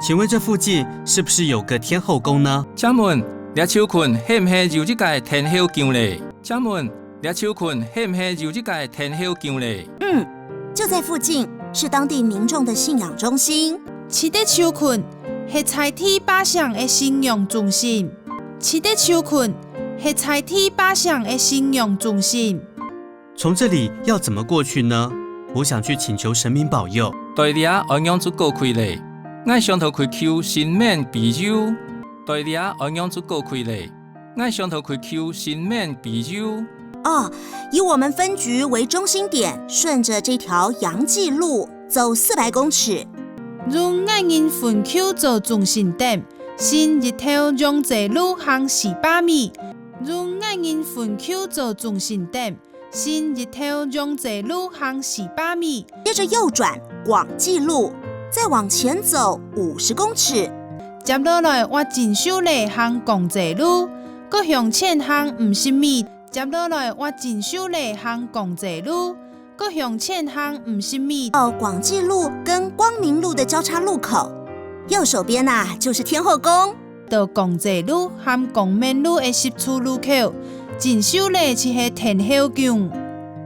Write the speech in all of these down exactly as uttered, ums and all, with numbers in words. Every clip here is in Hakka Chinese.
請問這附近是不是有個天后宮呢？請問，這附近係毋係有一個天后宮咧？請問，這附近係毋係有一個天后宮咧？嗯，就在附近，是當地民眾的信仰中心。這个附近係在地百姓个信仰中心。這个附近係在地百姓个信仰中心。從這裡要怎麼過去呢？我想去請求神明保佑。對這愛仰子過去咧？𠊎想討去求神明庇佑。對這愛仰子過去咧？ 𠊎想討去求神明庇佑。哦，以我們分局為中心點，順著這條陽濟路走四百公尺。用𠊎人分局做中心點，順一條陽濟路行四百米。用𠊎人分局做中心點，順一條陽濟路行四百米。接著右轉廣濟路，再往前走五十公尺。 接落來斡正手咧行廣濟路，過向前行五十米。接落來斡正手咧行廣濟路，過向前行五十米。到廣濟路跟光明路的交叉路口，右手邊啊，就是天后宮。到廣濟路和光明路个十字路口，正手咧就係天后宮。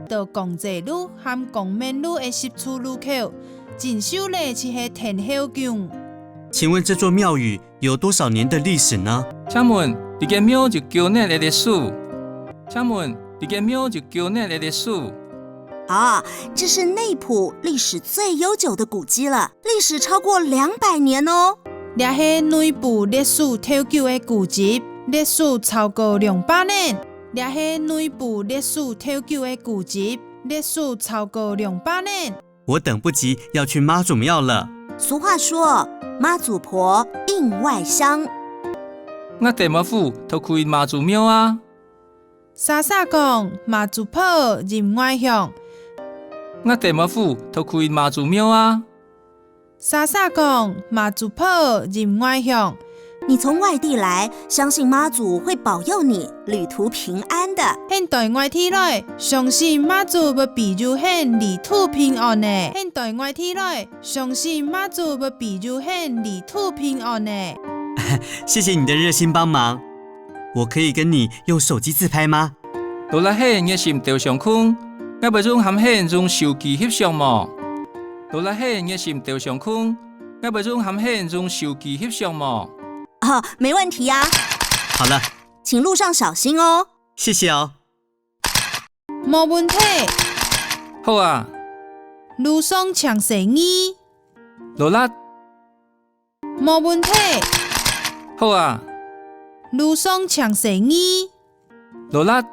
到廣濟路和光明路个十字路口，正手咧就係天后宮。請問這座廟宇有多少年的歷史呢？請問，這个廟有幾年个歷史？請問，這个廟有幾年个歷史？啊，這是內埔歷史最悠久的古蹟了，歷史超過兩百年哦。這係內埔歷史最久个古蹟，歷史超過兩百年。這係內埔歷史最久个古蹟，歷史超過兩百年。 我等不及要去媽祖廟了。俗話說，媽祖婆迎外鄉。𠊎等無赴討去媽祖廟啊。沙沙講，媽祖婆迎外鄉。𠊎等無赴討去媽祖廟啊。沙沙講，媽祖婆迎外鄉。 你從外地來，相信媽祖會保佑你旅途平安的。你對外地來，相信媽祖會庇佑你旅途平安个。你對外地來，相信媽祖會庇佑你旅途平安个。謝謝你的熱心幫忙，我可以跟你用手機自拍嗎？ 勞力你个熱心鬥相共，𠊎會用和你用手機翕相無？勞力你个熱心鬥相共，𠊎會用和你用手機翕相無？哦，沒問題呀。好了，請路上小心哦。謝謝哦。無問題。好啊。路上請細義。勞力。無問題。好啊。路上請細義。 勞力。